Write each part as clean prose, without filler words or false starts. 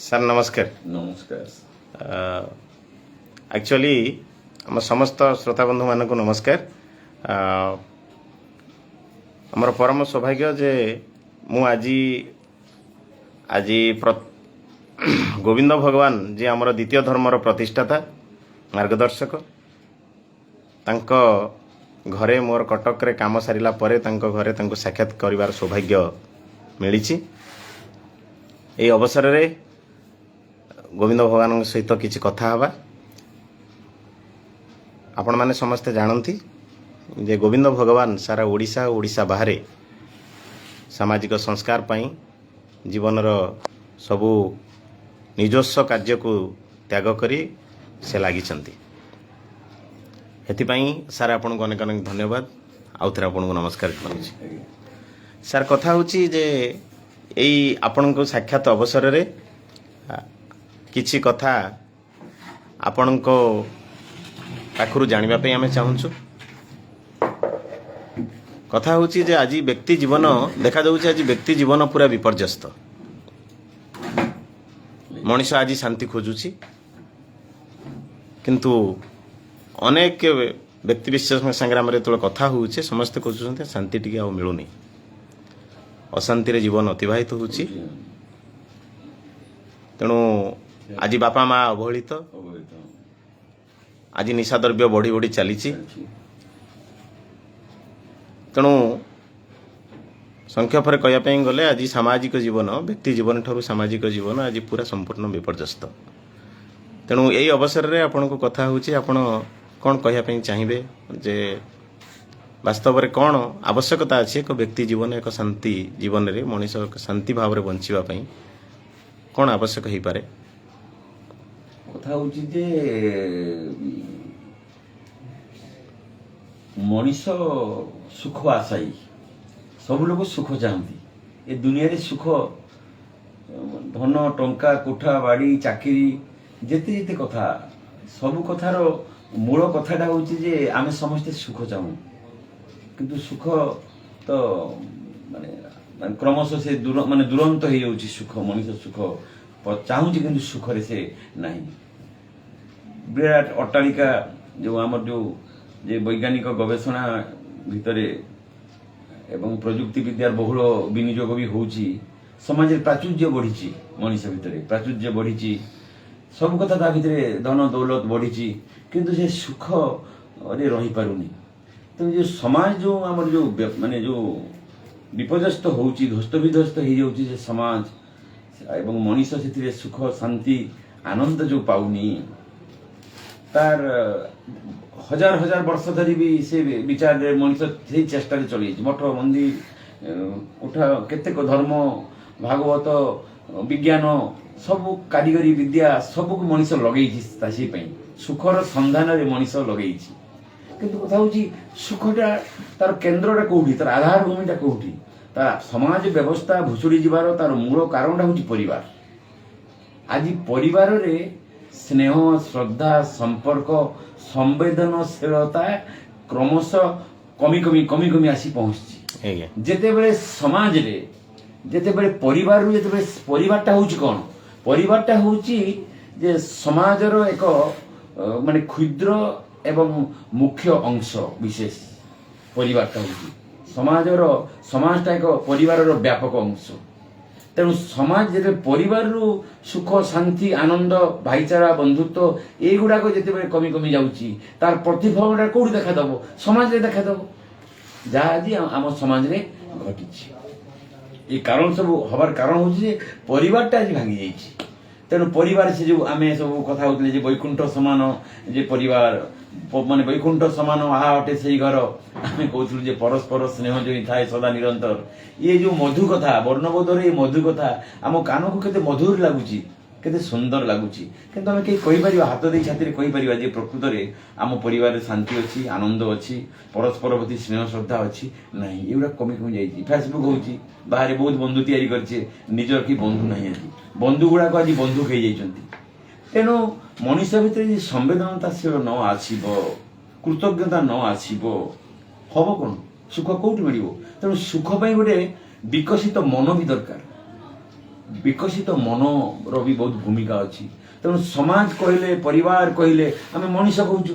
Sir, ନମସ୍କାର। ନମସ୍କାର। Actually ଆମ ସମସ୍ତ ଶ୍ରୋତା ବନ୍ଧୁମାନଙ୍କୁ ନମସ୍କାର। ଆମର ପରମ ସୌଭାଗ୍ୟ ଯେ ମୁଁ ଆଜି ଆଜି ଗୋବିନ୍ଦ ଭଗବାନ, ଯିଏ ଆମର ଦ୍ୱିତୀୟ ଧର୍ମର ପ୍ରତିଷ୍ଠାତା, ମାର୍ଗଦର୍ଶକ, ତାଙ୍କ ଘରେ ମୋର କଟକରେ କାମ ସାରିଲା ପରେ ତାଙ୍କ ଘରେ ତାଙ୍କୁ ସାକ୍ଷାତ କରିବାର ସୌଭାଗ୍ୟ ମିଳିଛି। ଏହି ଅବସରରେ ଗୋବିନ୍ଦ ଭଗବାନଙ୍କ ସହିତ କିଛି କଥା ହେବା। ଆପଣମାନେ ସମସ୍ତେ ଜାଣନ୍ତି ଯେ ଗୋବିନ୍ଦ ଭଗବାନ ସାରା ଓଡ଼ିଶା ଓ ଓଡ଼ିଶା ବାହାରେ ସାମାଜିକ ସଂସ୍କାର ପାଇଁ ଜୀବନର ସବୁ ନିଜସ୍ୱ କାର୍ଯ୍ୟକୁ ତ୍ୟାଗ କରି ସେ ଲାଗିଛନ୍ତି। ଏଥିପାଇଁ ସାର୍, ଆପଣଙ୍କୁ ଅନେକ ଅନେକ ଧନ୍ୟବାଦ। ଆଉ ଥରେ ଆପଣଙ୍କୁ ନମସ୍କାର ଜଣାଉଛି। ସାର୍, କଥା ହେଉଛି ଯେ ଏଇ ଆପଣଙ୍କ ସାକ୍ଷାତ ଅବସରରେ କିଛି କଥା ଆପଣଙ୍କ ପାଖରୁ ଜାଣିବା ପାଇଁ ଆମେ ଚାହୁଁଛୁ। କଥା ହେଉଛି ଯେ ଆଜି ବ୍ୟକ୍ତି ଜୀବନ ଦେଖାଯାଉଛି, ଆଜି ବ୍ୟକ୍ତି ଜୀବନ ପୁରା ବିପର୍ଯ୍ୟସ୍ତ। ମଣିଷ ଆଜି ଶାନ୍ତି ଖୋଜୁଛି, କିନ୍ତୁ ଅନେକ ବ୍ୟକ୍ତି ବିଶେଷଙ୍କ ସାଙ୍ଗରେ ଆମର ଯେତେବେଳେ କଥା ହେଉଛି, ସମସ୍ତେ ଖୋଜୁଛନ୍ତି, ଶାନ୍ତି ଟିକେ ଆଉ ମିଳୁନି, ଅଶାନ୍ତିରେ ଜୀବନ ଅତିବାହିତ ହେଉଛି। ତେଣୁ ଆଜି ବାପା ମା ଅବହେଳିତ, ଅବହେଳିତ। ଆଜି ନିଶାଦ୍ରବ୍ୟ ବଢ଼ି ବଢ଼ି ଚାଲିଛି। ଚାଲିଛି। ତେଣୁ ସଂକ୍ଷେପରେ କହିବା ପାଇଁ ଗଲେ ଆଜି ସାମାଜିକ ଜୀବନ, ବ୍ୟକ୍ତି ଜୀବନ ଠାରୁ ସାମାଜିକ ଜୀବନ ଆଜି ପୁରା ସମ୍ପୂର୍ଣ୍ଣ ବିପର୍ଯ୍ୟସ୍ତ। ତେଣୁ ଏଇ ଅବସରରେ ଆପଣଙ୍କୁ କଥା ହେଉଛି, ଆପଣ କ'ଣ କହିବା ପାଇଁ ଚାହିଁବେ ଯେ ବାସ୍ତବରେ କ'ଣ ଆବଶ୍ୟକତା ଅଛି ଏକ ବ୍ୟକ୍ତି ଜୀବନ, ଏକ ଶାନ୍ତି ଜୀବନରେ ମଣିଷ ଏକ ଶାନ୍ତି ଭାବରେ ବଞ୍ଚିବା ପାଇଁ କ'ଣ ଆବଶ୍ୟକ ହେଇପାରେ? କଥା ହଉଛି ଯେ ମଣିଷ ସୁଖ ଆଶାୟୀ। ସବୁ ଲୋକ ସୁଖ ଚାହାନ୍ତି ଏ ଦୁନିଆରେ। ସୁଖ, ଧନ, ଟଙ୍କା, କୋଠା, ବାଡ଼ି, ଚାକିରି, ଯେତେ ଯେତେ କଥା, ସବୁ କଥାର ମୂଳ କଥାଟା ହଉଛି ଯେ ଆମେ ସମସ୍ତେ ସୁଖ ଚାହୁଁ। କିନ୍ତୁ ସୁଖ ତ ମାନେ ମାନେ କ୍ରମଶଃ ସେ ଦୂର, ମାନେ ଦୂରନ୍ତ ହେଇଯାଉଛି ସୁଖ। ମଣିଷ ସୁଖ ଚାହୁଁଛି, କିନ୍ତୁ ସୁଖରେ ସେ ନାହିଁ। ବିରାଟ ଅଟ୍ଟାଳିକା, ଯୋଉ ଆମର ଯୋଉ ଯେ ବୈଜ୍ଞାନିକ ଗବେଷଣା ଭିତରେ ଏବଂ ପ୍ରଯୁକ୍ତି ବିଦ୍ୟାର ବହୁଳ ବିନିଯୋଗ ବି ହଉଛି, ସମାଜରେ ପ୍ରାଚୁର୍ଯ୍ୟ ବଢିଛି, ମଣିଷ ଭିତରେ ପ୍ରାଚୁର୍ଯ୍ୟ ବଢିଛି, ସବୁ କଥା ତା ଭିତରେ ଧନ ଦୌଲତ ବଢିଛି, କିନ୍ତୁ ସେ ସୁଖରେ ରହିପାରୁନି। ତେଣୁ ଯୋଉ ସମାଜ ଯୋଉ ଆମର ଯୋଉ ମାନେ ଯୋଉ ବିପର୍ଯ୍ୟସ୍ତ ହଉଛି, ଧ୍ୱସ୍ତ ବିଧ୍ୱସ୍ତ ହେଇଯାଉଛି ସେ ସମାଜ ଏବଂ ମଣିଷ ସେଥିରେ ସୁଖ, ଶାନ୍ତି, ଆନନ୍ଦ ଯୋଉ ପାଉନି, ତାର ହଜାର ହଜାର ବର୍ଷ ଧରି ବି ସେ ବିଚାରରେ ମଣିଷ ସେଇ ଚେଷ୍ଟାରେ ଚଲେଇଛି। ମଠ, ମନ୍ଦିର, କୋଠା, କେତେକ ଧର୍ମ, ଭାଗବତ, ବିଜ୍ଞାନ, ସବୁ କାରିଗରୀ ବିଦ୍ୟା ସବୁକୁ ମଣିଷ ଲଗେଇଛି ତା ସେଇ ପାଇଁ, ସୁଖର ସନ୍ଧାନରେ ମଣିଷ ଲଗେଇଛି। କିନ୍ତୁ କଥା ହଉଛି, ସୁଖଟା ତାର କେନ୍ଦ୍ରଟା କୋଉଠି, ତାର ଆଧାର ଭୂମିଟା କୋଉଠି? ତାର ସମାଜ ବ୍ୟବସ୍ଥା ଭୁଷୁଡ଼ି ଯିବାର ତାର ମୂଳ କାରଣଟା ହଉଛି ପରିବାର। ଆଜି ପରିବାରରେ ସ୍ନେହ, ଶ୍ରଦ୍ଧା, ସମ୍ପର୍କ, ସମ୍ବେଦନଶୀଳତା କ୍ରମଶଃ କମି କମି କମି କମି ଆସି ପହଞ୍ଚିଛି। ଯେତେବେଳେ ସମାଜରେ, ଯେତେବେଳେ ପରିବାରରୁ, ଯେତେବେଳେ ପରିବାରଟା ହଉଛି କଣ? ପରିବାରଟା ହଉଛି ଯେ ସମାଜର ଏକ ମାନେ କ୍ଷୁଦ୍ର ଏବଂ ମୁଖ୍ୟ ଅଂଶ ବିଶେଷ। ପରିବାରଟା ହଉଛି ସମାଜର, ସମାଜଟା ଏକ ପରିବାରର ବ୍ୟାପକ ଅଂଶ। ତେଣୁ ସମାଜ ଯେତେବେଳେ ପରିବାରରୁ ସୁଖ, ଶାନ୍ତି, ଆନନ୍ଦ, ଭାଇଚାରା, ବନ୍ଧୁତ୍ୱ ଏଇଗୁଡାକ ଯେତେବେଳେ କମି କମି ଯାଉଛି, ତାର ପ୍ରତିଫଳନଟା କୋଉଠି ଦେଖାଦବ? ସମାଜରେ ଦେଖାଦବ, ଯାହା ଆଜି ଆମ ସମାଜରେ ଘଟିଛି। ଏ କାରଣ ସବୁ ହବାର କାରଣ ହଉଛି ଯେ ପରିବାରଟା ଆଜି ଭାଙ୍ଗି ଯାଇଛି। ତେଣୁ ପରିବାର, ସେ ଯୋଉ ଆମେ ସବୁ କଥା ହଉଥିଲେ ଯେ ବୈକୁଣ୍ଠ ସମାନ ଯେ ପରିବାର, ମାନେ ବୈକୁଣ୍ଠ ସମାନ ଆହା ଅଟେ ସେଇ ଘର। ଆମେ କହୁଥିଲୁ ଯେ ପରସ୍ପର ସ୍ନେହ ଯୋଉ ଥାଏ ସଦା ନିରନ୍ତର। ଇଏ ଯୋଉ ମଧୁ କଥା, ବର୍ଣ୍ଣବୋଧରେ ଏ ମଧୁ କଥା ଆମ କାନକୁ କେତେ ମଧୁର ଲାଗୁଛି, କେତେ ସୁନ୍ଦର ଲାଗୁଛି। କିନ୍ତୁ ଆମେ କେହି କହିପାରିବା, ହାତ ଦେଇ ଛାତିରେ କହିପାରିବା ଯେ ପ୍ରକୃତରେ ଆମ ପରିବାରରେ ଶାନ୍ତି ଅଛି, ଆନନ୍ଦ ଅଛି, ପରସ୍ପର ପ୍ରତି ସ୍ନେହ ଶ୍ରଦ୍ଧା ଅଛି? ନାହିଁ, ଏଗୁଡ଼ା କମି କମି ଯାଇଛି। ଫେସବୁକ୍ ହଉଛି, ବାହାରେ ବହୁତ ବନ୍ଧୁ ତିଆରି କରିଛେ, ନିଜର କି ବନ୍ଧୁ ନାହିଁ। ଆଜି ବନ୍ଧୁ ଗୁଡାକ ଆଜି ବନ୍ଧୁ ହେଇଯାଇଛନ୍ତି। ତେଣୁ ମଣିଷ ଭିତରେ ଯଦି ସମ୍ବେଦନତାଶୀଳ ନ ଆସିବ, କୃତଜ୍ଞତା ନ ଆସିବ, ହବ କଣ? ସୁଖ କୋଉଠି ମିଳିବ? ତେଣୁ ସୁଖ ପାଇଁ ଗୋଟେ ବିକଶିତ ମନ ବି ଦରକାର। ବିକଶିତ ମନର ବି ବହୁତ ଭୂମିକା ଅଛି। ତେଣୁ ସମାଜ କହିଲେ, ପରିବାର କହିଲେ ଆମେ ମଣିଷ କହୁଛୁ।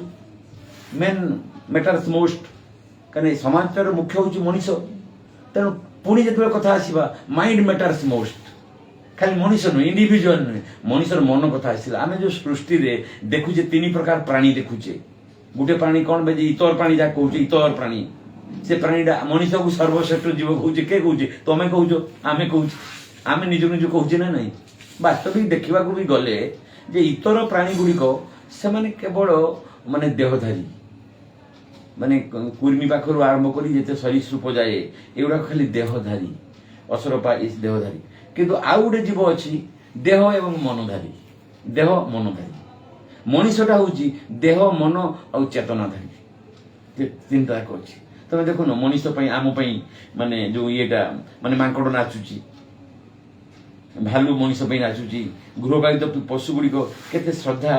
ମେନ୍ ମ୍ୟାଟର୍ସ ମୋଷ୍ଟ, କାରଣ ଏ ସମାଜଟାର ମୁଖ୍ୟ ହେଉଛି ମଣିଷ। ତେଣୁ ପୁଣି ଯେତେବେଳେ କଥା ଆସିବା, ମାଇଣ୍ଡ ମ୍ୟାଟର୍ସ ମୋଷ୍ଟ। ଖାଲି ମଣିଷ ନୁହେଁ, ଇଣ୍ଡିଭିଜୁଆଲ ନୁହେଁ, ମଣିଷର ମନ କଥା ଆସିଲା। ଆମେ ଯୋଉ ସୃଷ୍ଟିରେ ଦେଖୁଛେ, ତିନି ପ୍ରକାର ପ୍ରାଣୀ ଦେଖୁଛେ। ଗୋଟେ ପ୍ରାଣୀ କଣ ବେ ଯେ ଇତର ପ୍ରାଣୀ ଯାହା କହୁଛେ, ଇତର ପ୍ରାଣୀ, ସେ ପ୍ରାଣୀଟା ମଣିଷକୁ ସର୍ବଶ୍ରେଷ୍ଠ ଜୀବ କହୁଛେ। କିଏ କହୁଛେ? ତମେ କହୁଛ, ଆମେ କହୁଛେ, ଆମେ ନିଜକୁ ନିଜ କହୁଛେ ନା ନାହିଁ? ବାସ୍ତବିକ ଦେଖିବାକୁ ବି ଗଲେ ଯେ ଇତର ପ୍ରାଣୀ ଗୁଡ଼ିକ ସେମାନେ କେବଳ ମାନେ ଦେହଧାରୀ, ମାନେ କୁର୍ମି ପାଖରୁ ଆରମ୍ଭ କରି ଯେତେ ସରୀସୃପ ଯାଏ, ଏଗୁଡ଼ାକ ଖାଲି ଦେହଧାରୀ, ଅସରପା ଏ ଦେହଧାରୀ। କିନ୍ତୁ ଆଉ ଗୋଟେ ଜୀବ ଅଛି ଦେହ ଏବଂ ମନଧାରୀ। ଦେହ ମନଧାରୀ। ମଣିଷଟା ହଉଛି ଦେହ, ମନ ଆଉ ଚେତନାଧାରୀ। ତିନିଟା ଯାକ ଅଛି। ତମେ ଦେଖୁନ, ମଣିଷ ପାଇଁ, ଆମ ପାଇଁ ମାନେ ଯୋଉ ଇଏଟା, ମାନେ ମାଙ୍କଡ ନାଚୁଛି, ଭାଲୁ ମଣିଷ ପାଇଁ ନାଚୁଛି, ଗୃହପାଳିତ ପଶୁ ଗୁଡ଼ିକ କେତେ ଶ୍ରଦ୍ଧା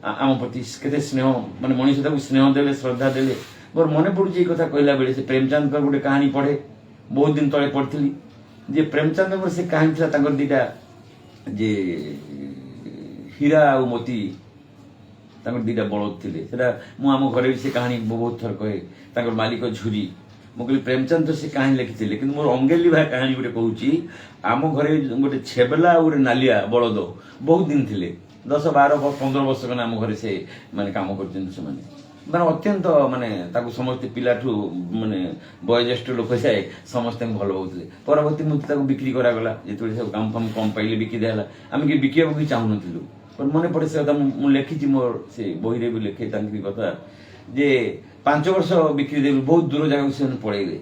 ଆମ ପ୍ରତି, କେତେ ସ୍ନେହ, ମାନେ ମଣିଷ ତାକୁ ସ୍ନେହ ଦେଲେ, ଶ୍ରଦ୍ଧା ଦେଲେ। ମୋର ମନେ ପଡୁଛି ଏଇ କଥା କହିଲା ବେଳେ ସେ ପ୍ରେମଚାନ୍ଦଙ୍କର ଗୋଟେ କାହାଣୀ ପଢେ, ବହୁତ ଦିନ ତଳେ ପଢିଥିଲି ଯେ ପ୍ରେମଚାନ୍ଦଙ୍କର ସେ କାହାଣୀ ଥିଲା, ତାଙ୍କର ଦିଟା ଯେ ହୀରା ଆଉ ମୋତି, ତାଙ୍କର ଦିଟା ବଳଦ ଥିଲେ। ସେଟା ମୁଁ ଆମ ଘରେ ବି ସେ କାହାଣୀ ବହୁତ ଥର କହେ। ତାଙ୍କର ମାଲିକ ଝୁରି। ମୁଁ କହିଲି, ପ୍ରେମଚାନ୍ଦ ତ ସେ କାହାଣୀ ଲେଖିଥିଲେ, କିନ୍ତୁ ମୋର ଅଙ୍ଗେଲିଭା କାହାଣୀ ଗୋଟେ କହୁଛି। ଆମ ଘରେ ଗୋଟେ ଛେବଲା ଆଉ ଗୋଟେ ନାଲିଆ ବଳଦ ବହୁତ ଦିନ ଥିଲେ। 10, 12, 15 ବର୍ଷ ଖଣ୍ଡେ ଆମ ଘରେ ସେ ମାନେ କାମ କରିଛନ୍ତି। ସେମାନେ ମାନେ ଅତ୍ୟନ୍ତ, ମାନେ ତାକୁ ସମସ୍ତେ ପିଲାଠୁ ମାନେ ବୟୋଜ୍ୟେଷ୍ଠ ଲୋକ ଯାଏ ସମସ୍ତଙ୍କୁ ଭଲ ପାଉଥିଲେ। ପରବର୍ତ୍ତୀ ମୁହୂର୍ତ୍ତେ ତାକୁ ବିକ୍ରି କରାଗଲା। ଯେତେବେଳେ ସବୁ କାମ ଫାମ କମ ପାଇଲେ, ବିକି ଦିଆହେଲା। ଆମେ କେହି ବିକିବାକୁ ବି ଚାହୁଁନଥିଲୁ। ମୋର ମନେ ପଡେ ସେ କଥା, ମୁଁ ଲେଖିଛି, ମୋର ସେ ବହିରେ ବି ଲେଖେ ତାଙ୍କରି କଥା ଯେ 5 ବର୍ଷ ବିକ୍ରି ଦେଲୁ, ବହୁତ ଦୂର ଜାଗାକୁ ସେମାନେ ପଳେଇଲେ।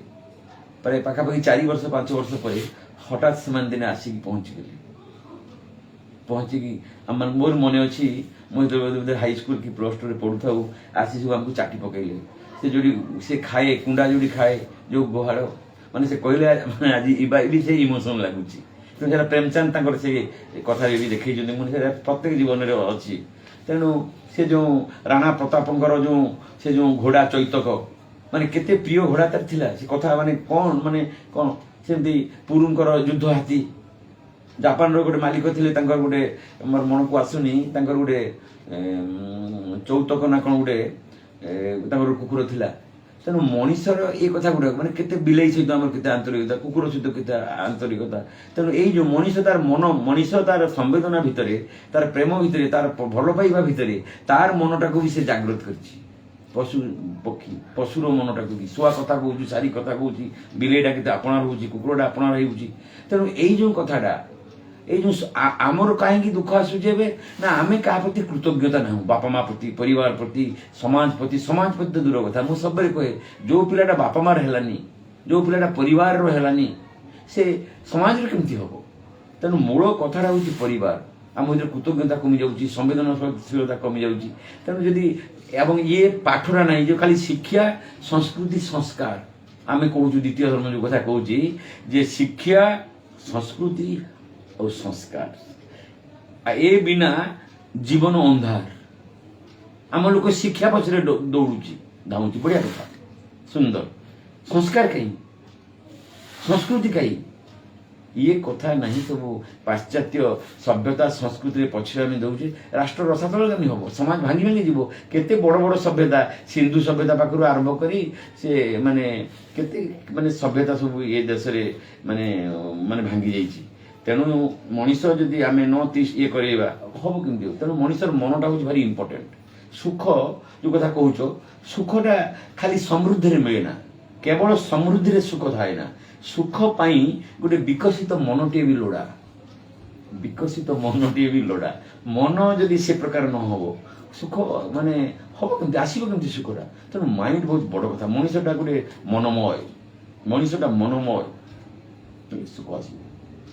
ପ୍ରାୟ ପାଖାପାଖି 4 ବର୍ଷ, 5 ବର୍ଷ ପରେ ହଠାତ୍ ସେମାନେ ଦିନେ ଆସିକି ପହଞ୍ଚିଗଲେ। ପହଞ୍ଚିକି ଆମ ମୋର ମନେ ଅଛି, ମୁଁ ଯେତେବେଳେ ବୋଧେ ହାଇସ୍କୁଲ କି ପ୍ଲସ୍ ଟୁରେ ପଢୁଥାଉ, ଆସି ସବୁ ଆମକୁ ଚାଟି ପକେଇଲେ। ସେ ଯୋଉଠି ସେ ଖାଏ, କୁଣ୍ଡା ଯୋଉଠି ଖାଏ, ଯୋଉ ଗୁହାଳ, ମାନେ ସେ କହିଲେ, ମାନେ ଆଜି ବି ସେ ଇମୋସନ ଲାଗୁଛି। ତେଣୁ ସେଟା ପ୍ରେମଚାନ୍ଦ ତାଙ୍କର ସେ କଥାରେ ବି ଦେଖେଇଛନ୍ତି। ମୁଁ ସେଟା ପ୍ରତ୍ୟେକ ଜୀବନରେ ଅଛି। ତେଣୁ ସେ ଯୋଉ ରାଣା ପ୍ରତାପଙ୍କର ଯୋଉ ସେ ଯୋଉ ଘୋଡା ଚୈତକ, ମାନେ କେତେ ପ୍ରିୟ ଘୋଡା ତାର ଥିଲା, ସେ କଥା ମାନେ କଣ, ମାନେ କଣ। ସେମିତି ପୁରୁଙ୍କର ଯୁଦ୍ଧ ହାତୀ। ଜାପାନର ଗୋଟେ ମାଲିକ ଥିଲେ, ତାଙ୍କର ଗୋଟେ, ମୋର ମନକୁ ଆସୁନି, ତାଙ୍କର ଗୋଟେ ଚୌତକ ନା କଣ ଗୋଟେ ତାଙ୍କର କୁକୁର ଥିଲା। ତେଣୁ ମଣିଷର ଏଇ କଥା ଗୁଡାକ, ମାନେ କେତେ ବିଲେଇ ସହିତ ଆମର କେତେ ଆନ୍ତରିକତା, କୁକୁର ସହିତ କେତେ ଆନ୍ତରିକତା। ତେଣୁ ଏଇ ଯୋଉ ମଣିଷ ତାର ମନ, ମଣିଷ ତାର ସମ୍ବେଦନା ଭିତରେ, ତାର ପ୍ରେମ ଭିତରେ, ତାର ଭଲ ପାଇବା ଭିତରେ ତାର ମନଟାକୁ ବି ସେ ଜାଗ୍ରତ କରିଛି। ପଶୁ ପକ୍ଷୀ, ପଶୁର ମନଟାକୁ ବି, ଶୁଆ କଥା କହୁଛି, ଶାରୀ କଥା କହୁଛି, ବିଲେଇଟା କେତେ ଆପଣାର ହଉଛି, କୁକୁରଟା ଆପଣାର ହେଉଛି। ତେଣୁ ଏଇ ଯୋଉ କଥାଟା, ଏଇ ଯୋଉ ଆମର କାହିଁକି ଦୁଃଖ ଆସୁଛି ଏବେ ନା, ଆମେ କାହା ପ୍ରତି କୃତଜ୍ଞତା ନାହୁଁ, ବାପା ମା ପ୍ରତି, ପରିବାର ପ୍ରତି, ସମାଜ ପ୍ରତି। ସମାଜ ପ୍ରତି ତ ଦୂର କଥା। ମୁଁ ସବୁବେଳେ କହେ, ଯୋଉ ପିଲାଟା ବାପା ମାର ହେଲାନି, ଯୋଉ ପିଲାଟା ପରିବାରର ହେଲାନି, ସେ ସମାଜରେ କେମିତି ହବ? ତେଣୁ ମୂଳ କଥାଟା ହଉଛି ପରିବାର। ଆମ ଭିତରେ କୃତଜ୍ଞତା କମି ଯାଉଛି, ସମ୍ବେଦନଶୀଳତା କମି ଯାଉଛି। ତେଣୁ ଯଦି ଏବଂ ଇଏ ପାଠଟା ନାହିଁ ଯୋଉ ଖାଲି ଶିକ୍ଷା, ସଂସ୍କୃତି, ସଂସ୍କାର ଆମେ କହୁଛୁ, ଦ୍ୱିତୀୟ ଧର୍ମ ଯୋଉ କଥା କହୁଛି ଯେ ଶିକ୍ଷା, ସଂସ୍କୃତି ଆଉ ସଂସ୍କାର, ଆଉ ଏ ବିନା ଜୀବନ ଅନ୍ଧାର। ଆମ ଲୋକ ଶିକ୍ଷା ପଛରେ ଦୌଡୁଛି, ଧାଉଁଛି, ବଢିଆ କଥା, ସୁନ୍ଦର। ସଂସ୍କାର କାହିଁ? ସଂସ୍କୃତି କାହିଁ? ଇଏ କଥା ନାହିଁ। ସବୁ ପାଶ୍ଚାତ୍ୟ ସଭ୍ୟତା ସଂସ୍କୃତିରେ ପଛରେ ଆମେ ଦଉଛେ। ରାଷ୍ଟ୍ର ରସାତଳଗାମୀ ହବ, ସମାଜ ଭାଙ୍ଗି ଭାଙ୍ଗି ଯିବ। କେତେ ବଡ଼ ବଡ଼ ସଭ୍ୟତା, ସିନ୍ଧୁ ସଭ୍ୟତା ପାଖରୁ ଆରମ୍ଭ କରି ସେ ମାନେ କେତେ ମାନେ ସଭ୍ୟତା ସବୁ ଏ ଦେଶରେ ମାନେ ମାନେ ଭାଙ୍ଗି ଯାଇଛି। ତେଣୁ ମଣିଷ ଯଦି ଆମେ ନ ଇଏ କରେଇବା, ହବ କେମିତି? ତେଣୁ ମଣିଷର ମନଟା ହଉଛି ଭାରି ଇମ୍ପୋର୍ଟାଣ୍ଟ। ସୁଖ ଯୋଉ କଥା କହୁଛ, ସୁଖଟା ଖାଲି ସମୃଦ୍ଧିରେ ମିଳେ ନା। କେବଳ ସମୃଦ୍ଧିରେ ସୁଖ ଥାଏ ନା। ସୁଖ ପାଇଁ ଗୋଟେ ବିକଶିତ ମନଟିଏ ବି ଲୋଡ଼ା। ବିକଶିତ ମନଟିଏ ବି ଲୋଡ଼ା। ମନ ଯଦି ସେ ପ୍ରକାର ନ ହବ, ସୁଖ ମାନେ ହବ କେମିତି? ଆସିବ କେମିତି ସୁଖଟା? ତେଣୁ ମାଇଣ୍ଡ ବହୁତ ବଡ଼ କଥା। ମଣିଷଟା ଗୋଟେ ମନମୟ, ମଣିଷଟା ମନମୟ, ସୁଖ ଆସିବ।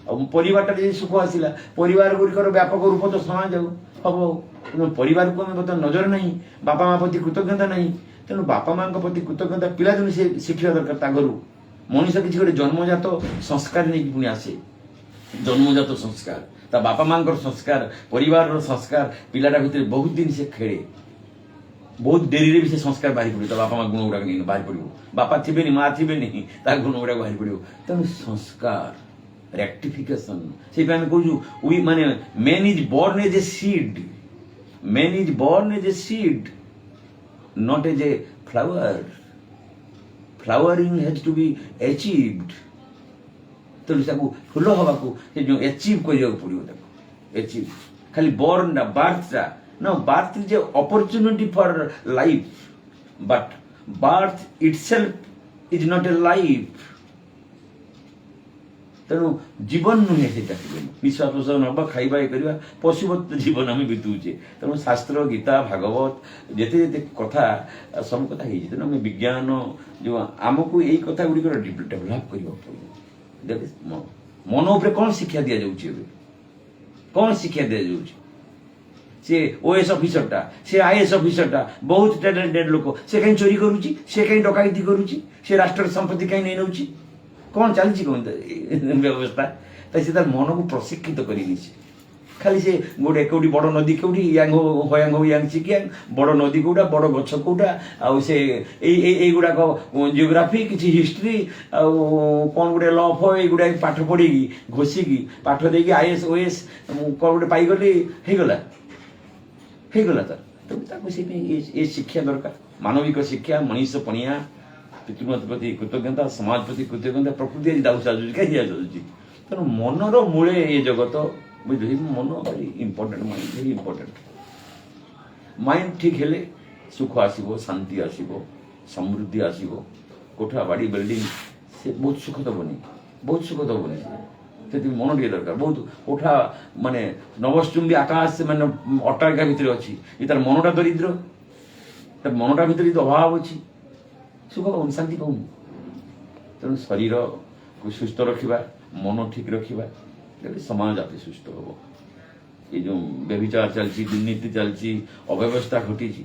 ଆଉ ପରିବାରଟାରେ ଯଦି ସୁଖ ଆସିଲା, ପରିବାର ଗୁଡ଼ିକର ବ୍ୟାପକ ରୂପ ତ ସମାଜ ଆଉ ହବ। ଆଉ ତେଣୁ ପରିବାରକୁ ଆମେ ବର୍ତ୍ତମାନ ନଜର ନାହିଁ, ବାପା ମା ପ୍ରତି କୃତଜ୍ଞତା ନାହିଁ। ତେଣୁ ବାପା ମାଙ୍କ ପ୍ରତି କୃତଜ୍ଞତା ପିଲାଦିନୁ ସେ ଶିଖିବା ଦରକାର ତା ଘରୁ। ମଣିଷ କିଛି ଗୋଟେ ଜନ୍ମଜାତ ସଂସ୍କାର ନେଇକି ପୁଣି ଆସେ। ଜନ୍ମଜାତ ସଂସ୍କାର, ତା ବାପା ମାଙ୍କର ସଂସ୍କାର, ପରିବାରର ସଂସ୍କାର ପିଲାଟା ଭିତରେ ବହୁତ ଦିନ ସେ ଖେଳେ। ବହୁତ ଡେରିରେ ବି ସେ ସଂସ୍କାର ବାହାରି ପଡିବ। ତା ବାପା ମା ଗୁଣ ଗୁଡାକ ନେଇକି ବାହାରି ପଡିବ। ବାପା ଥିବେନି, ମା ଥିବେନି, ତା ଗୁଣ ଗୁଡାକ ବାହାରି ପଡିବ। ତେଣୁ ସଂସ୍କାର ରେକ୍ଟିଫିକେସନ। ସେଇପାଇଁ ଆମେ କହୁଛୁ we ମାନେ man is born as a seed, man is born as a seed, not as a flower. Flowering has to be achieved. ତେଣୁ ତାକୁ ଫୁଲ ହବାକୁ ସେ ଯୋଉ ଆଚିଭ୍ କରିବାକୁ ପଡିବ ତାକୁ। ଆଚିଭ୍ ଖାଲି ବର୍ନଟା, ବାର୍ଥଟା ନା, birth is a opportunity for life, but birth itself is not a life. ତେଣୁ ଜୀବନ ନୁହେଁ ସେଇଟା। ନିଶ୍ୱାସ ପ୍ରଶ୍ୱାସ ନବା, ଖାଇବା, ଇଏ କରିବା, ପଶୁବତ ଜୀବନ ଆମେ ବିତଉଛେ। ତେଣୁ ଶାସ୍ତ୍ର, ଗୀତା, ଭାଗବତ ଯେତେ ଯେତେ କଥା, ସବୁ କଥା ହେଇଛି। ତେଣୁ ଆମେ ବିଜ୍ଞାନ ଯୋଉ ଆମକୁ ଏଇ କଥା ଗୁଡ଼ିକର ଡେଭଲପ କରିବାକୁ ପଡ଼ିବ। That is ମନ ଉପରେ କଣ ଶିକ୍ଷା ଦିଆଯାଉଛି ଏବେ? କଣ ଶିକ୍ଷା ଦିଆଯାଉଛି? ସେ ଓଏଏସ୍ ଅଫିସରଟା, ସେ ଆଇଏଏସ୍ ଅଫିସରଟା ବହୁତ ଟ୍ୟାଲେଣ୍ଟେଡ ଲୋକ, ସେ କାହିଁ ଚୋରି କରୁଛି? ସେ କାହିଁ ଡକାୟତି କରୁଛି? ସେ ରାଷ୍ଟ୍ରର ସମ୍ପତ୍ତି କାହିଁ ନେଇ ନେଉଛି? କଣ ଚାଲିଛି? କଣ ବ୍ୟବସ୍ଥା? ତାଇ ସେ ତାର ମନକୁ ପ୍ରଶିକ୍ଷିତ କରିନେଇଛି। ଖାଲି ସେ ଗୋଟେ କୋଉଠି ବଡ ନଦୀ କୋଉଠି, ୟାଙ୍ଗ ହୟାଙ୍ଗ ୟାଙ୍ଗ ଚିକିଆଙ୍ଗ, ବଡ ନଦୀ କୋଉଟା, ବଡ ଗଛ କୋଉଟା, ଆଉ ସେ ଏଇ ଏଇ ଏଇଗୁଡାକ ଜିଓଗ୍ରାଫି, କିଛି ହିଷ୍ଟ୍ରି, ଆଉ କଣ ଗୋଟେ ଲ ଫ, ଏଇଗୁଡାକ ପାଠ ପଢିକି, ଘୋଷିକି, ପାଠ ଦେଇକି ଆଇଏଏସ୍ ଓଏଏସ୍ କଣ ଗୋଟେ ପାଇଗଲି, ହେଇଗଲା, ହେଇଗଲା ତାର। ତେଣୁ ତାକୁ ସେଇପାଇଁ ଏ ଶିକ୍ଷା ଦରକାର, ମାନବିକ ଶିକ୍ଷା, ମଣିଷ ପଣିଆ, ପିତୃମାତୃ ପ୍ରତି କୃତଜ୍ଞତା, ସମାଜ ପ୍ରତି କୃତଜ୍ଞତା। ପ୍ରକୃତି ଆଜି ଦାଉ ସାଜୁଛି, କାହିଁ ସାଜୁଛି? ତେଣୁ ମନର ମୂଳେ ଏ ଜଗତ, ବୁଝିଲେ? ମନ ଭାରି important, mind very important. Mind ଠିକ ହେଲେ ସୁଖ ଆସିବ, ଶାନ୍ତି ଆସିବ, ସମୃଦ୍ଧି ଆସିବ। କୋଠା ବାଡ଼ି ବିଲ୍ଡିଂ ସେ ବହୁତ ସୁଖ ଦେବନି, ବହୁତ ସୁଖ ଦେବନି ସେ। ସେଥିପାଇଁ ମନ ଟିକେ ଦରକାର। ବହୁତ କୋଠା ମାନେ ନଭଶ୍ଚୁମ୍ବୀ ଆକାଶ ମାନେ ଅଟ୍ଟାଳିକା ଭିତରେ ଅଛି ଏ, ତାର ମନଟା ଦରିଦ୍ର, ତାର ମନଟା ଭିତରେ ଯଦି ଅଭାବ ଅଛି, ସୁଖ ପାଉନି, ଶାନ୍ତି ପାଉନି। ତେଣୁ ଶରୀରକୁ ସୁସ୍ଥ ରଖିବା, ମନ ଠିକ ରଖିବା, ତେବେ ସମାଜ ଆପେ ସୁସ୍ଥ ହବ। ଏ ଯୋଉ ବ୍ୟଭିଚାର ଚାଲିଛି, ଦୁର୍ନୀତି ଚାଲିଛି, ଅବ୍ୟବସ୍ଥା ଘଟିଛି,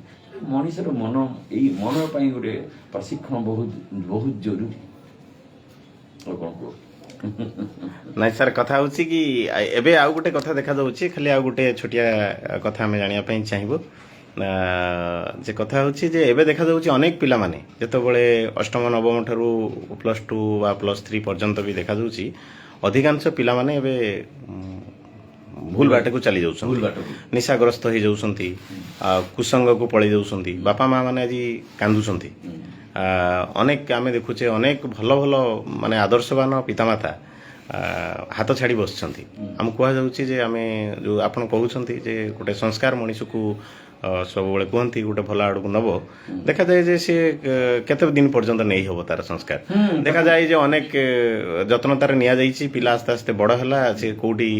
ମଣିଷର ମନ, ଏଇ ମନ ପାଇଁ ଗୋଟେ ପ୍ରଶିକ୍ଷଣ ବହୁତ ବହୁତ ଜରୁରୀ। ଆଉ କଣ କୁହ? ନାଇଁ ସାର୍, କଥା ହେଉଛି କି ଏବେ ଆଉ ଗୋଟେ କଥା ଦେଖାଯାଉଛି, ଖାଲି ଆଉ ଗୋଟେ ଛୋଟିଆ କଥା ଆମେ ଜାଣିବା ପାଇଁ ଚାହିଁବୁ ଯେ କଥା ହେଉଛି ଯେ ଏବେ ଦେଖାଯାଉଛି ଅନେକ ପିଲାମାନେ ଯେତେବେଳେ ଅଷ୍ଟମ ନବମ ଠାରୁ +2 ବା +3 ପର୍ଯ୍ୟନ୍ତ ବି ଦେଖାଯାଉଛି, ଅଧିକାଂଶ ପିଲାମାନେ ଏବେ ଭୁଲ ବାଟକୁ ଚାଲି ଯାଉଛନ୍ତି। ଭୁଲ ବାଟକୁ। ନିଶାଗ୍ରସ୍ତ ହେଇଯାଉଛନ୍ତି ଆଉ କୁସଙ୍ଗକୁ ପଳେଇ ଯାଉଛନ୍ତି। ବାପା ମା ମାନେ ଆଜି କାନ୍ଦୁଛନ୍ତି। ଅନେକ ଆମେ ଦେଖୁଛେ, ଅନେକ ଭଲ ଭଲ ମାନେ ଆଦର୍ଶବାନ ପିତାମାତା ହାତ ଛାଡ଼ି ବସିଛନ୍ତି। ଆମକୁ କୁହାଯାଉଛି ଯେ ଆମେ ଯୋଉ ଆପଣ କହୁଛନ୍ତି ଯେ ଗୋଟେ ସଂସ୍କାର ମଣିଷକୁ ସବୁବେଳେ କୁହନ୍ତି ଗୋଟେ ଭଲ ଆଡ଼କୁ ନବ, ଦେଖାଯାଏ ଯେ ସେ କେତେ ଦିନ ପର୍ଯ୍ୟନ୍ତ ନେଇ ହବ ତାର ସଂସ୍କାର? ଦେଖାଯାଏ ଯେ ଅନେକ ଯତ୍ନ ତାର ନିଆଯାଇଛି, ପିଲା ଆସ୍ତେ ଆସ୍ତେ ବଡ଼ ହେଲା, ସେ କୋଉଠି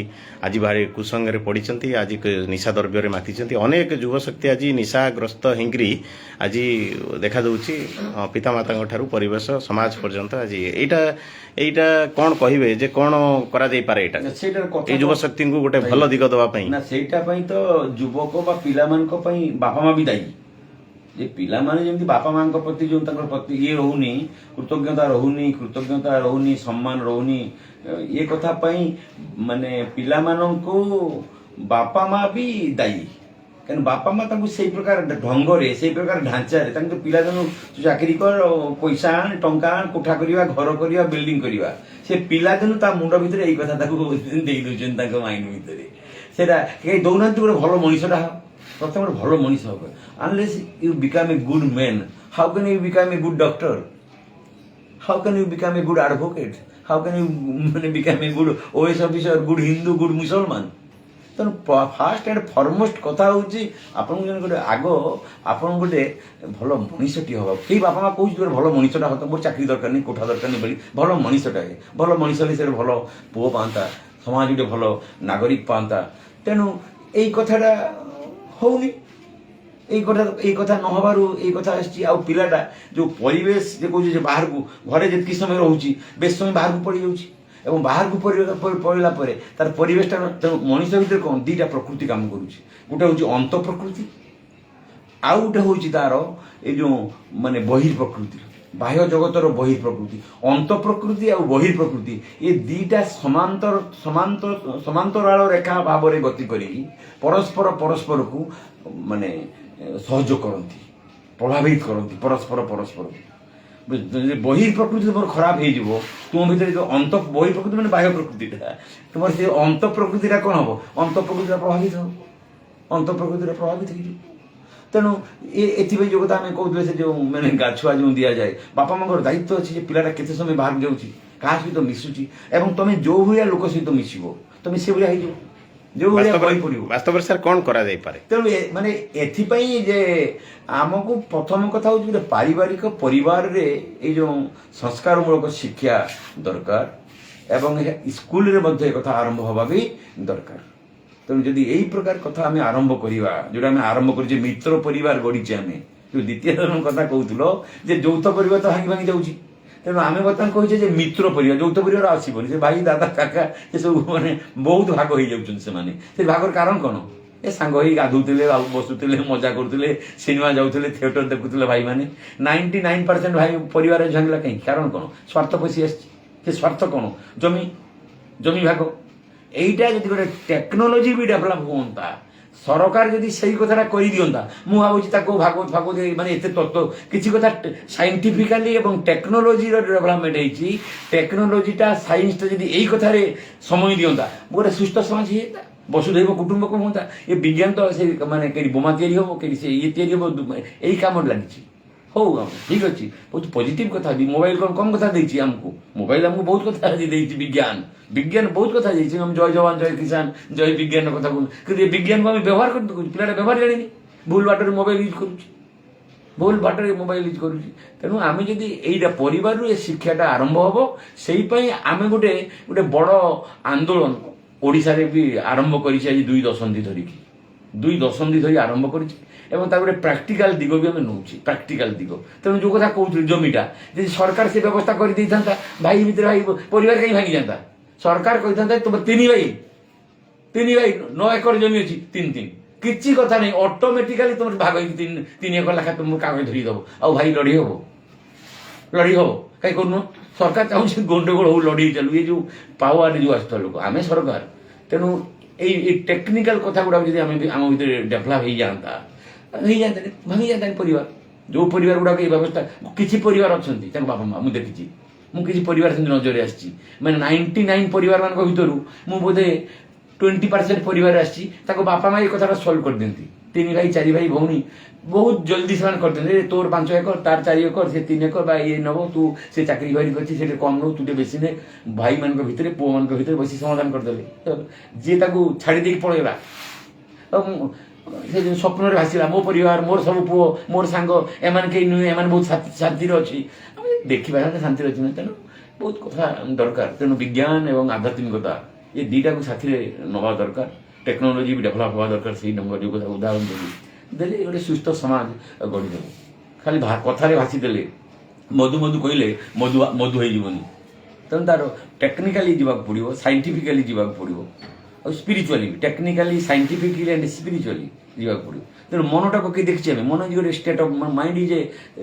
ଆଜି ଭାରି କୁସଙ୍ଗରେ ପଡ଼ିଛନ୍ତି, ଆଜି ନିଶା ଦ୍ରବ୍ୟରେ ମାତିଛନ୍ତି। ଅନେକ ଯୁବଶକ୍ତି ଆଜି ନିଶାଗ୍ରସ୍ତ ହେଇକିରି ଆଜି ଦେଖାଯାଉଛି ପିତାମାତାଙ୍କ ଠାରୁ ପରିବେଶ, ସମାଜ ପର୍ଯ୍ୟନ୍ତ ଆଜି ଏଇଟା କଣ କହିବେ ଯେ କଣ କରାଯାଇପାରେ ଏଇଟା? ସେଇଟାର କଥା ଏଇ ଯୁବଶକ୍ତିଙ୍କୁ ଗୋଟେ ଭଲ ଦିଗ ଦେବା ପାଇଁ। ନା, ସେଇଟା ପାଇଁ ତ ଯୁବକ ବା ପିଲାମାନଙ୍କ ପାଇଁ ବାପା ମା ବି ଦାୟୀ। ଯେ ପିଲାମାନେ ଯେମିତି ବାପା ମାଙ୍କ ପ୍ରତି ଯୋଉ ତାଙ୍କର ପ୍ରତି ଇଏ ରହୁନି, କୃତଜ୍ଞତା ରହୁନି, କୃତଜ୍ଞତା ରହୁନି, ସମ୍ମାନ ରହୁନି, ଇଏ କଥା ପାଇଁ ମାନେ ପିଲାମାନଙ୍କୁ ବାପା ମା ବି ଦାୟୀ। କାରଣ ବାପା ମା ତାଙ୍କୁ ସେଇ ପ୍ରକାର ଢଙ୍ଗରେ, ସେଇ ପ୍ରକାର ଢାଞ୍ଚାରେ ତାଙ୍କୁ ପିଲାଦିନୁ ତୁ ଚାକିରି କର, ପଇସା ଆଣ, ଟଙ୍କା ଆଣ, କୋଠା କରିବା, ଘର କରିବା, ବିଲ୍ଡିଂ କରିବା, ସେ ପିଲାଦିନୁ ତା ମୁଣ୍ଡ ଭିତରେ ଏଇ କଥା ତାକୁ ଦେଇ ଦଉଛନ୍ତି। ତାଙ୍କ ମାଇଣ୍ଡ ଭିତରେ ସେଇଟା କେହି ଦଉନାହାନ୍ତି, ଗୋଟେ ଭଲ ମଣିଷଟା ହବ, ପ୍ରଥମେ ଗୋଟେ ଭଲ ମଣିଷ ହବ। Unless you become a good man, how can you become a good doctor? How can you become a good advocate? How can you ମାନେ become a good OAS officer, good Hindu, good ମୁସଲମାନ? ତେଣୁ first and ଫରମୋଷ୍ଟ କଥା ହେଉଛି ଆପଣଙ୍କୁ ଜଣେ ଗୋଟେ ଆଗ ଆପଣଙ୍କୁ ଗୋଟେ ଭଲ ମଣିଷଟିଏ ହବ। କେହି ବାପା ମା କହୁଛି ଗୋଟେ ଭଲ ମଣିଷଟା ହବ, ମୋର ଚାକିରି ଦରକାର ନାହିଁ, କୋଠା ଦରକାର ନାହିଁ ବୋଲି, ଭଲ ମଣିଷଟା ହେ। ଭଲ ମଣିଷ ହେଲେ ସେ ଭଲ ପୁଅ ପାଆନ୍ତା, ସମାଜ ଗୋଟେ ଭଲ ନାଗରିକ ପାଆନ୍ତା। ତେଣୁ ଏଇ କଥାଟା ହଉନି। ଏଇ କଥା ନ ହବାରୁ ଏଇ କଥା ଆସିଛି। ଆଉ ପିଲାଟା ଯୋଉ ପରିବେଶ ଯେ କହୁଛି ଯେ ବାହାରକୁ, ଘରେ ଯେତିକି ସମୟ ରହୁଛି, ବେଶୀ ସମୟ ବାହାରକୁ ପଳେଇ ଯାଉଛି ଏବଂ ବାହାରକୁ ପଳେଇଲା ପରେ ତାର ପରିବେଶଟା। ତେଣୁ ମଣିଷ ଭିତରେ କଣ ଦିଟା ପ୍ରକୃତି କାମ କରୁଛି। ଗୋଟେ ହଉଛି ଅନ୍ତ ପ୍ରକୃତି, ଆଉ ଗୋଟେ ହଉଛି ତାର ଏଇ ଯୋଉ ମାନେ ବହିର୍ ପ୍ରକୃତି, ବାହ୍ୟ ଜଗତର ବହିର୍ ପ୍ରକୃତି। ଅନ୍ତ ପ୍ରକୃତି ଆଉ ବହିର୍ ପ୍ରକୃତି ଏ ଦିଟା ସମାନ୍ତର ସମାନ୍ତର ସମାନ୍ତରାଳ ରେଖା ଭାବରେ ଗତି କରିକି ପରସ୍ପର ପରସ୍ପରକୁ ମାନେ ସହଯୋଗ କରନ୍ତି, ପ୍ରଭାବିତ କରନ୍ତି ପରସ୍ପର ପରସ୍ପରକୁ। ବହି ପ୍ରକୃତି ତୁମର ଖରାପ ହେଇଯିବ, ତୁମ ଭିତରେ ଯୋଉ ଅନ୍ତ ବହି ପ୍ରକୃତି ମାନେ ବାହ୍ୟ ପ୍ରକୃତିଟା, ତୁମର ସେ ଅନ୍ତ ପ୍ରକୃତିଟା କ'ଣ ହବ? ଅନ୍ତ ପ୍ରକୃତିଟା ପ୍ରଭାବିତ ହବ, ଅନ୍ତ ପ୍ରକୃତିଟା ପ୍ରଭାବିତ ହେଇଯିବ। ତେଣୁ ଏଥିପାଇଁ ଯୋଉ କଥା ଆମେ କହୁଥିଲେ, ସେ ଯୋଉ ମାନେ ଗାଛୁଆ ଯୋଉ ଦିଆଯାଏ, ବାପା ମାଙ୍କର ଦାୟିତ୍ୱ ଅଛି ଯେ ପିଲାଟା କେତେ ସମୟ ବାହାରକୁ ଯାଉଛି, କାହା ସହିତ ମିଶୁଛି। ଏବଂ ତମେ ଯୋଉ ଭଳିଆ ଲୋକ ସହିତ ମିଶିବ, ତମେ ସେ ଭଳିଆ ହେଇଯିବ, ଯୋଉ ଭଳିଆ ବହି ପଢିବ। ବାସ୍ତବରେ ସାର୍, କ'ଣ କରାଯାଇପାରେ? ତେଣୁ ମାନେ ଏଥିପାଇଁ ଯେ ଆମକୁ ପ୍ରଥମ କଥା ହଉଛି ଗୋଟେ ପାରିବାରିକ ପରିବାରରେ ଏଇ ଯୋଉ ସଂସ୍କାରମୂଳକ ଶିକ୍ଷା ଦରକାର ଏବଂ ସ୍କୁଲରେ ମଧ୍ୟ ଏ କଥା ଆରମ୍ଭ ହେବା ବି ଦରକାର। ତେଣୁ ଯଦି ଏଇ ପ୍ରକାର କଥା ଆମେ ଆରମ୍ଭ କରିବା, ଯୋଉଟା ଆମେ ଆରମ୍ଭ କରିଛେ, ମିତ୍ର ପରିବାର ଗଢିଛେ ଆମେ, ଯୋଉ ଦ୍ୱିତୀୟ ଧର୍ମ କଥା କହୁଥିଲ ଯେ ଯୌଥ ପରିବାର ତ ଭାଙ୍ଗି ଭାଙ୍ଗି ଯାଉଛି। ତେଣୁ ଆମେ ବର୍ତ୍ତମାନ କହୁଛେ ଯେ ମିତ୍ର ପରିବାର, ଯୌଥ ପରିବାର ଆସିବନି। ସେ ଭାଇ, ଦାଦା, କାକା, ସେ ସବୁ ମାନେ ବହୁତ ଭାଗ ହେଇଯାଉଛନ୍ତି ସେମାନେ। ସେ ଭାଗର କାରଣ କ'ଣ? ଏ ସାଙ୍ଗ ହେଇ ଗାଧଉଥିଲେ ଆଉ ବସୁଥିଲେ, ମଜା କରୁଥିଲେ, ସିନେମା ଯାଉଥିଲେ, ଥିଏଟର ଦେଖୁଥିଲେ ଭାଇମାନେ। 99% ଭାଇ ପରିବାର ଭାଙ୍ଗିଲା କାହିଁକି? କାରଣ କ'ଣ? ସ୍ୱାର୍ଥ ପଶି ଆସିଛି। ସେ ସ୍ୱାର୍ଥ କ'ଣ? ଜମି ଜମି ଭାଗ। ଏଇଟା ଯଦି ଗୋଟେ ଟେକ୍ନୋଲୋଜି ବି ଡେଭଲପ ହୁଅନ୍ତା, ସରକାର ଯଦି ସେଇ କଥାଟା କରିଦିଅନ୍ତା, ମୁଁ ଭାବୁଛି ତାକୁ ଭାଗବତ ଭାଗବତ ମାନେ ଏତେ ତତ୍ତ୍ୱ କିଛି କଥା ସାଇଣ୍ଟିଫିକାଲି ଏବଂ ଟେକ୍ନୋଲୋଜିର ଡେଭଲପମେଣ୍ଟ ହେଇଛି, ଟେକ୍ନୋଲୋଜିଟା ସାଇନ୍ସଟା ଯଦି ଏଇ କଥାରେ ସମୟ ଦିଅନ୍ତା, ଗୋଟେ ସୁସ୍ଥ ସମାଜ ହେଇଯାନ୍ତା, ବସୁଧୈବ କୁଟୁମ୍ବକ ହୁଅନ୍ତା। ଏ ବିଜ୍ଞାନ ତ ସେ ମାନେ କେଠି ବୋମା ତିଆରି ହବ, କେଠି ସେ ଇଏ ତିଆରି ହବ, ଏଇ କାମରେ ଲାଗିଛି। ହଉ, ଆମ ଠିକ ଅଛି, ବହୁତ ପଜିଟିଭ କଥା ବି। ମୋବାଇଲ କଣ କମ କଥା ଦେଇଛି ଆମକୁ? ମୋବାଇଲ ଆମକୁ ବହୁତ କଥା ଆଜି ଦେଇଛି। ବିଜ୍ଞାନ ବିଜ୍ଞାନ ବହୁତ କଥା ଦେଇଛି। ଆମେ ଜୟ ଯବାନ, ଜୟ କିଷାନ, ଜୟ ବିଜ୍ଞାନ କଥା କହୁଛୁ, କିନ୍ତୁ ଏ ବିଜ୍ଞାନକୁ ଆମେ ବ୍ୟବହାର କରି ଦେଖୁଛୁ। ପିଲାଟା ବ୍ୟବହାର ଜାଣିନି, ଭୁଲ ବାଟରେ ମୋବାଇଲ ୟୁଜ୍ କରୁଛି, ଭୁଲ ବାଟରେ ମୋବାଇଲ ୟୁଜ୍ କରୁଛି। ତେଣୁ ଆମେ ଯଦି ଏଇଟା ପରିବାରରୁ ଏ ଶିକ୍ଷାଟା ଆରମ୍ଭ ହବ, ସେଇ ପାଇଁ ଆମେ ଗୋଟେ ଗୋଟେ ବଡ଼ ଆନ୍ଦୋଳନ ଓଡ଼ିଶାରେ ବି ଆରମ୍ଭ କରିଛେ ଆଜି 2 ଦଶନ୍ଧି ଧରିକି, 2 ଦଶନ୍ଧି ଧରି ଆରମ୍ଭ କରିଛେ ଏବଂ ତାର ଗୋଟେ ପ୍ରାକ୍ଟିକାଲ ଦିଗ ବି ଆମେ ନେଉଛେ, ପ୍ରାକ୍ଟିକାଲ ଦିଗ। ତେଣୁ ଯୋଉ କଥା କହୁଥିଲି, ଜମିଟା ଯଦି ସରକାର ସେ ବ୍ୟବସ୍ଥା କରିଦେଇଥାନ୍ତା, ଭାଇ ଭିତରେ ଭାଇ ପରିବାର କାହିଁ ଭାଙ୍ଗିଯାନ୍ତା? ସରକାର କହିଥାନ୍ତା, ତୁମ ତିନି ଭାଇ, ତିନି ଭାଇ 9 ଏକର ଜମି ଅଛି, ତିନି ତିନି, କିଛି କଥା ନାହିଁ, ଅଟୋମେଟିକାଲି ତମର ଭାଗ ହେଇକି 3 3 ଏକର ଲେଖା ତୁମକୁ କାଗଜ ଧରିକି ଦବ। ଆଉ ଭାଇ ଲଢେଇ ହବ? ଲଢେଇ ହବ? କାହିଁ କରୁନ? ସରକାର ଚାହୁଁଛି ଗଣ୍ଡଗୋଳ ହଉ, ଲଢେଇ ଚାଲୁ। ଏ ଯୋଉ ପାୱାରରେ ଯୋଉ ଆସୁଥିବା ଲୋକ, ଆମେ ସରକାର। ତେଣୁ ଏଇ ଏଇ ଟେକ୍ନିକାଲ କଥା ଗୁଡାକ ଯଦି ଆମେ ଆମ ଭିତରେ ଡେଭଲପ ହେଇଯାଆନ୍ତା, ହେଇଯାନ୍ତାନି, ଭାଙ୍ଗି ଯାଆନ୍ତାନି ପରିବାର। ଯୋଉ ପରିବାର ଗୁଡାକ ଏଇ ବ୍ୟବସ୍ଥା, କିଛି ପରିବାର ଅଛନ୍ତି ତାଙ୍କ ବାପା ମା, ମୁଁ ଦେଖିଛି, ମୁଁ କିଛି ପରିବାର ସେମିତି ନଜରରେ ଆସିଛି, ମାନେ 99 ପରିବାର ମାନଙ୍କ ଭିତରୁ ମୁଁ ବୋଧେ 20% ପରିବାର ଆସିଛି, ତାଙ୍କ ବାପା ମା ଏଇ କଥାଟା ସଲ୍ଭ କରିଦିଅନ୍ତି। ତିନି ଭାଇ, ଚାରି ଭାଇ ଭଉଣୀ ବହୁତ ଜଲ୍ଦି ସେମାନେ କରିଦିଅନ୍ତି। ଏ ତୋର 5 ଏକର, ତାର 4 ଏକର, ସେ 3 ଏକର ବା ଇଏ ନବ, ତୁ ସେ ଚାକିରି ବାକିରି କରିଛି, ସେଠି କମ୍ ନଉ, ତୁ ଟିକେ ବେଶୀ ନେ। ଭାଇମାନଙ୍କ ଭିତରେ, ପୁଅମାନଙ୍କ ଭିତରେ ବସି ସମାଧାନ କରିଦେଲେ। ତ ଯିଏ ତାକୁ ଛାଡ଼ି ଦେଇକି ପଳେଇଲା ଆଉ ସେ ଯୋଉ ସ୍ୱପ୍ନରେ ଭାସିଲା, ମୋ ପରିବାର, ମୋର ସବୁ ପୁଅ, ମୋର ସାଙ୍ଗ, ଏମାନେ କେହି ନୁହେଁ, ଏମାନେ ବହୁତ ଶାନ୍ତିରେ ଅଛି। ଆମେ ଦେଖିବା ସେମାନେ ଶାନ୍ତିରେ ଅଛି ନା? ତେଣୁ ବହୁତ କଥା ଦରକାର। ତେଣୁ ବିଜ୍ଞାନ ଏବଂ ଆଧ୍ୟାତ୍ମିକତା ଏ ଦିଟାକୁ ସାଥିରେ ନେବା ଦରକାର। ଟେକ୍ନୋଲୋଜି ବି ଡେଭଲପ ହେବା ଦରକାର। ସେଇ ଢଙ୍ଗ ଯୋଉ କଥା ଉଦାହରଣ ଦେଲି, ଦେଲେ ଗୋଟେ ସୁସ୍ଥ ସମାଜ ଗଢ଼ିଦେବ। ଖାଲି କଥାରେ ଭାସିଦେଲେ, ମଧୁ ମଧୁ କହିଲେ ମଧୁ ମଧୁ ହେଇଯିବନି। ତେଣୁ ତାର ଟେକ୍ନିକାଲି ଯିବାକୁ ପଡ଼ିବ, ସାଇଣ୍ଟିଫିକାଲି ଯିବାକୁ ପଡ଼ିବ ଆଉ spiritually B, technically, scientifically and spiritually ଯିବାକୁ ପଡ଼ିବ। ତେଣୁ ମନଟାକୁ କେହି ଦେଖିଛେ ଆମେ? ମନ ଗୋଟେ ଷ୍ଟେଟ୍ ଅଫ୍ ମାଇଣ୍ଡ ଯେ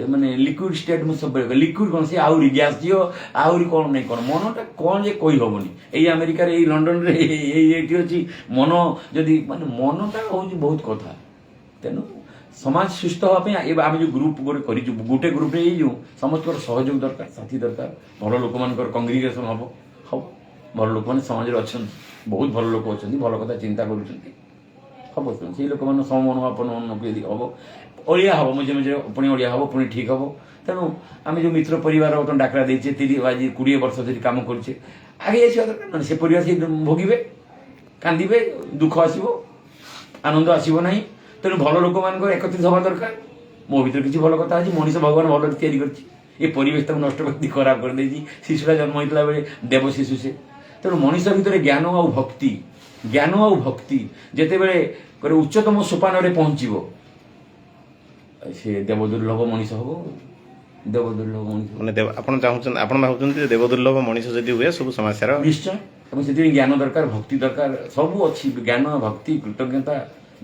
ମାନେ ଲିକ୍ୱିଡ ଷ୍ଟେଟ୍। ମୁଁ ସବୁବେଳେ ଲିକ୍ୱିଡ କ'ଣ, ସେ ଆହୁରି ଗ୍ୟାସ୍ ଦିଅ, ଆହୁରି କ'ଣ ନାହିଁ କ'ଣ, ମନଟା କ'ଣ ଯେ କହିହବନି। ଏଇ ଆମେରିକାରେ, ଏଇ ଲଣ୍ଡନରେ, ଏଇ ଏଇଠି ଅଛି ମନ। ଯଦି ମାନେ ମନଟା ହେଉଛି ବହୁତ କଥା। ତେଣୁ ସମାଜ ସୁସ୍ଥ ହେବା ପାଇଁ ଏବେ ଆମେ ଯୋଉ ଗ୍ରୁପ ଗୋଟେ କରିଛୁ, ଗୋଟେ ଗ୍ରୁପରେ ଏଇ ଯୋଉ ସମସ୍ତଙ୍କର ସହଯୋଗ ଦରକାର, ସାଥୀ ଦରକାର, ଭଲ ଲୋକମାନଙ୍କର କଂଗ୍ରିଗେସନ ହବ ହବ। ଭଲ ଲୋକମାନେ ସମାଜରେ ଅଛନ୍ତି, ବହୁତ ଭଲ ଲୋକ ଅଛନ୍ତି, ଭଲ କଥା ଚିନ୍ତା କରୁଛନ୍ତି, ହବ। ତେଣୁ ସେଇ ଲୋକମାନେ ସମମନୋଭାପନ୍ନ ଯଦି ହବ, ଅଳିଆ ହବ ମଝିରେ ମଝିରେ, ପୁଣି ଅଳିଆ ହବ, ପୁଣି ଠିକ ହବ। ତେଣୁ ଆମେ ଯୋଉ ମିତ୍ର ପରିବାର ବର୍ତ୍ତମାନ ଡାକରା ଦେଇଛେ, 30 ଆଜି 20 ବର୍ଷ ଧରି କାମ କରୁଛେ, ଆଗେଇ ଆସିବା ଦରକାର। ନହେଲେ ସେ ପରିବାର ସେଇ ଭୋଗିବେ, କାନ୍ଦିବେ, ଦୁଃଖ ଆସିବ, ଆନନ୍ଦ ଆସିବ ନାହିଁ। ତେଣୁ ଭଲ ଲୋକମାନଙ୍କର ଏକତ୍ରିତ ହେବା ଦରକାର। ମୋ ଭିତରେ କିଛି ଭଲ କଥା ଅଛି। ମଣିଷ ଭଗବାନ ଭଲରେ ତିଆରି କରିଛି, ଏ ପରିବେଶ ତାକୁ ନଷ୍ଟ କରି ଖରାପ କରିଦେଇଛି। ଶିଶୁଟା ଜନ୍ମ ହେଇଥିଲା ବେଳେ ଦେବ ଶିଶୁ ସେ। ତେଣୁ ମଣିଷ ଭିତରେ ଜ୍ଞାନ ଆଉ ଭକ୍ତି, ଜ୍ଞାନ ଆଉ ଭକ୍ତି ଯେତେବେଳେ ଗୋଟେ ଉଚ୍ଚତମ ସୋପାନରେ ପହଞ୍ଚିବ, ସେ ଦେବଦୁର୍ଲଭ ମଣିଷ ହବ, ଦେବଦୁର୍ଲଭ ମଣିଷ। ମାନେ ଆପଣ ଚାହୁଁଛନ୍ତି, ଆପଣ ଭାବୁଛନ୍ତି ଯେ ଦେବଦୁର୍ଲଭ ମଣିଷ ଯଦି ହୁଏ, ସବୁ ସମସ୍ୟାର ନିଶ୍ଚୟ। ଏବଂ ସେଥିପାଇଁ ଜ୍ଞାନ ଦରକାର, ଭକ୍ତି ଦରକାର, ସବୁ ଅଛି। ଜ୍ଞାନ, ଭକ୍ତି, କୃତଜ୍ଞତା,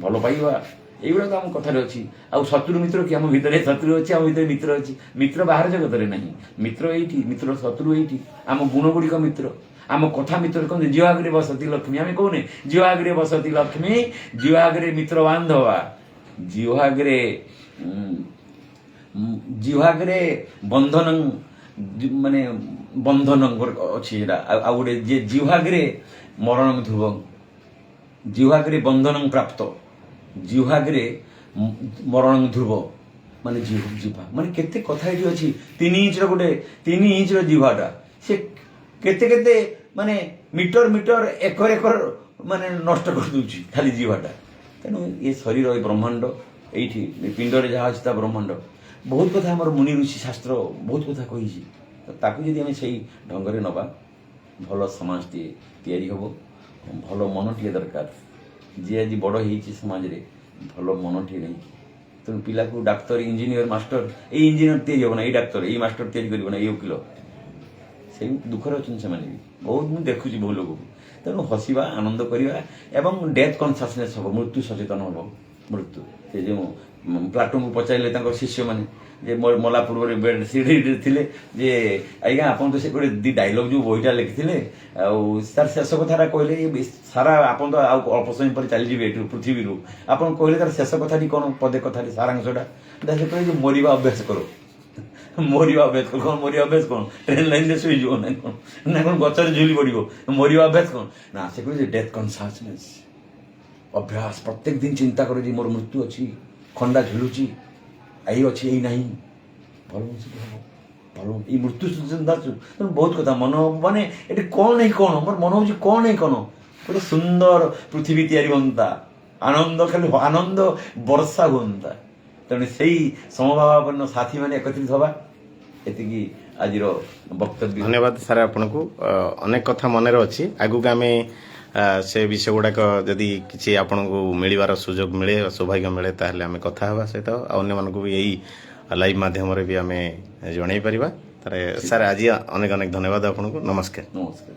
ଭଲ ପାଇବା, ଏଇଗୁଡ଼ାକ ତ ଆମ କଥାରେ ଅଛି। ଆଉ ଶତ୍ରୁ ମିତ୍ର କି? ଆମ ଭିତରେ ଶତ୍ରୁ ଅଛି, ଆମ ଭିତରେ ମିତ୍ର ଅଛି। ମିତ୍ର ବାହାର ଜଗତରେ ନାହିଁ, ମିତ୍ର ଏଇଠି, ମିତ୍ର ଶତ୍ରୁ ଏଇଠି। ଆମ ଗୁଣ ଗୁଡ଼ିକ ମିତ୍ର, ଆମ କଥା ମିତ୍ର। କହନ୍ତି ଜିହ୍ୱାଗ୍ରେ ବସତି ଲକ୍ଷ୍ମୀ। ଆମେ କହୁନେ ଜିହ୍ୱାଗ୍ରେ ବସତି ଲକ୍ଷ୍ମୀ, ଜିହ୍ୱାଗ୍ରେ ମିତ୍ର ବାନ୍ଧବା, ଜିହ୍ୱାଗ୍ରେ ଜିହ୍ୱାଗ୍ରେ ବନ୍ଧନ, ମାନେ ବନ୍ଧନ ଅଛି ଏଇଟା। ଆଉ ଗୋଟେ ଯେ ଜିହ୍ୱାଗ୍ରେ ମରଣ ଧ୍ରୁବ, ଜିହ୍ୱାଗ୍ରେ ବନ୍ଧନ ପ୍ରାପ୍ତ, ଜିହ୍ୱାଗ୍ରେ ମରଣ ଧ୍ରୁବ। ମାନେ ଜିହ୍ବା ମାନେ କେତେ କଥା ଏଠି ଅଛି। 3 ଇଞ୍ଚର ଗୋଟେ, 3 ଇଞ୍ଚର ଜିହ୍ବାଟା ସେ କେତେ କେତେ ମାନେ ମିଟର ମିଟର, ଏକର ଏକର ମାନେ ନଷ୍ଟ କରିଦେଉଛି ଖାଲି ଜିହ୍ବାଟା। ତେଣୁ ଏ ଶରୀର, ଏ ବ୍ରହ୍ମାଣ୍ଡ, ଏଇଠି ଏ ପିଣ୍ଡରେ ଯାହା ଅଛି ତା ବ୍ରହ୍ମାଣ୍ଡ। ବହୁତ କଥା ଆମର ମୁନି ଋଷି ଶାସ୍ତ୍ର ବହୁତ କଥା କହିଛି। ତ ତାକୁ ଯଦି ଆମେ ସେଇ ଢଙ୍ଗରେ ନେବା, ଭଲ ସମାଜଟିଏ ତିଆରି ହେବ। ଭଲ ମନଟିଏ ଦରକାର। ଯିଏ ଆଜି ବଡ଼ ହେଇଛି ସମାଜରେ ଭଲ ମନଟିଏ ନେଇକି। ତେଣୁ ପିଲାକୁ ଡାକ୍ତର, ଇଞ୍ଜିନିୟର, ମାଷ୍ଟର, ଏଇ ଇଞ୍ଜିନିୟର ତିଆରି ହେବ ନା, ଏଇ ଡାକ୍ତର, ଏଇ ମାଷ୍ଟର ତିଆରି କରିବ ନା, ଏଇ ଓକିଲ। ସେଇ ଦୁଃଖରେ ଅଛନ୍ତି ସେମାନେ ବି ବହୁତ। ମୁଁ ଦେଖୁଛି ବହୁ ଲୋକକୁ। ତେଣୁ ହସିବା, ଆନନ୍ଦ କରିବା ଏବଂ ଡେଥ୍ କନସିୟସନେସ୍ ହେବ, ମୃତ୍ୟୁ ସଚେତନ ହେବ। ମୃତ୍ୟୁ, ସେ ଯେଉଁ ପ୍ଲାଟୋଙ୍କୁ ପଚାରିଲେ ତାଙ୍କ ଶିଷ୍ୟମାନେ ଯେ ମଲା ପୂର୍ବରୁ ବେଡ୍ ସିଡ଼ିରେ ଥିଲେ ଯେ, ଆଜ୍ଞା, ଆପଣ ତ ସେ ଗୋଟେ ଦି ଡାଇଲଗ ଯୋଉ ବହିଟା ଲେଖିଥିଲେ ଆଉ ତାର ଶେଷ କଥାଟା କହିଲେ, ଏ ସାରା ଆପଣ ତ ଆଉ ଅଳ୍ପ ସମୟ ପରେ ଚାଲିଯିବେ ଏଠୁ ପୃଥିବୀରୁ, ଆପଣ କହିଲେ ତାର ଶେଷ କଥାଟି କ'ଣ, ପଦେ କଥାଟି, ସାରାଂଶଟା? ସେ କହିଲେ ଯେ ମରିବା ଅଭ୍ୟାସ କର, ମରିବା ଅଭ୍ୟାସ କର। କ'ଣ ମରିବା ଅଭ୍ୟାସ କ'ଣ? ଟ୍ରେନ୍ ଲାଇନରେ ଶୋଇଯିବ ନା କ'ଣ, ନା କ'ଣ ଗଛରେ ଝୁଲି ପଡ଼ିବ? ମରିବା ଅଭ୍ୟାସ କ'ଣ ନା, ସେ କହିଲେ ଡେଥ୍ କନସିୟସନେସ୍ ଅଭ୍ୟାସ। ପ୍ରତ୍ୟେକ ଦିନ ଚିନ୍ତା କର ଯେ ମୋର ମୃତ୍ୟୁ ଅଛି, ଖଣ୍ଡା ଝୁଲୁଛି, ଏଇ ଅଛି, ଏଇ ନାହିଁ। ଭଲ ମଣିଷଟି ହବ, ଭଲ ଏଇ ମୃତ୍ୟୁ ଚିନ୍ତା। ତେଣୁ ବହୁତ କଥା ମନ ମାନେ ଏଠି କ'ଣ ନାହିଁ କ'ଣ, ମୋର ମନ ହଉଛି କ'ଣ ନାହିଁ କ'ଣ, ଗୋଟେ ସୁନ୍ଦର ପୃଥିବୀ ତିଆରି ହୁଅନ୍ତା, ଆନନ୍ଦ, ଖାଲି ଆନନ୍ଦ ବର୍ଷା ହୁଅନ୍ତା। ତେଣୁ ସେଇ ସମଭାବାପନ୍ନ ସାଥୀମାନେ ଏକତ୍ରିତ ହବା, ଏତିକି ଆଜିର ବକ୍ତବ୍ୟ। ଧନ୍ୟବାଦ ସାର୍ ଆପଣଙ୍କୁ। ଅନେକ କଥା ମନରେ ଅଛି। ଆଗକୁ ଆମେ ସେ ବିଷୟ ଗୁଡ଼ାକ ଯଦି କିଛି ଆପଣଙ୍କୁ ମିଳିବାର ସୁଯୋଗ ମିଳେ, ସୌଭାଗ୍ୟ ମିଳେ, ତାହେଲେ ଆମେ କଥା ହେବା ସହିତ ଆଉ ଅନ୍ୟମାନଙ୍କୁ ବି ଏଇ ଲାଇଭ୍ ମାଧ୍ୟମରେ ବି ଆମେ ଜଣାଇ ପାରିବା। ତାହେଲେ ସାର୍, ଆଜି ଅନେକ ଅନେକ ଧନ୍ୟବାଦ ଆପଣଙ୍କୁ। ନମସ୍କାର। ନମସ୍କାର।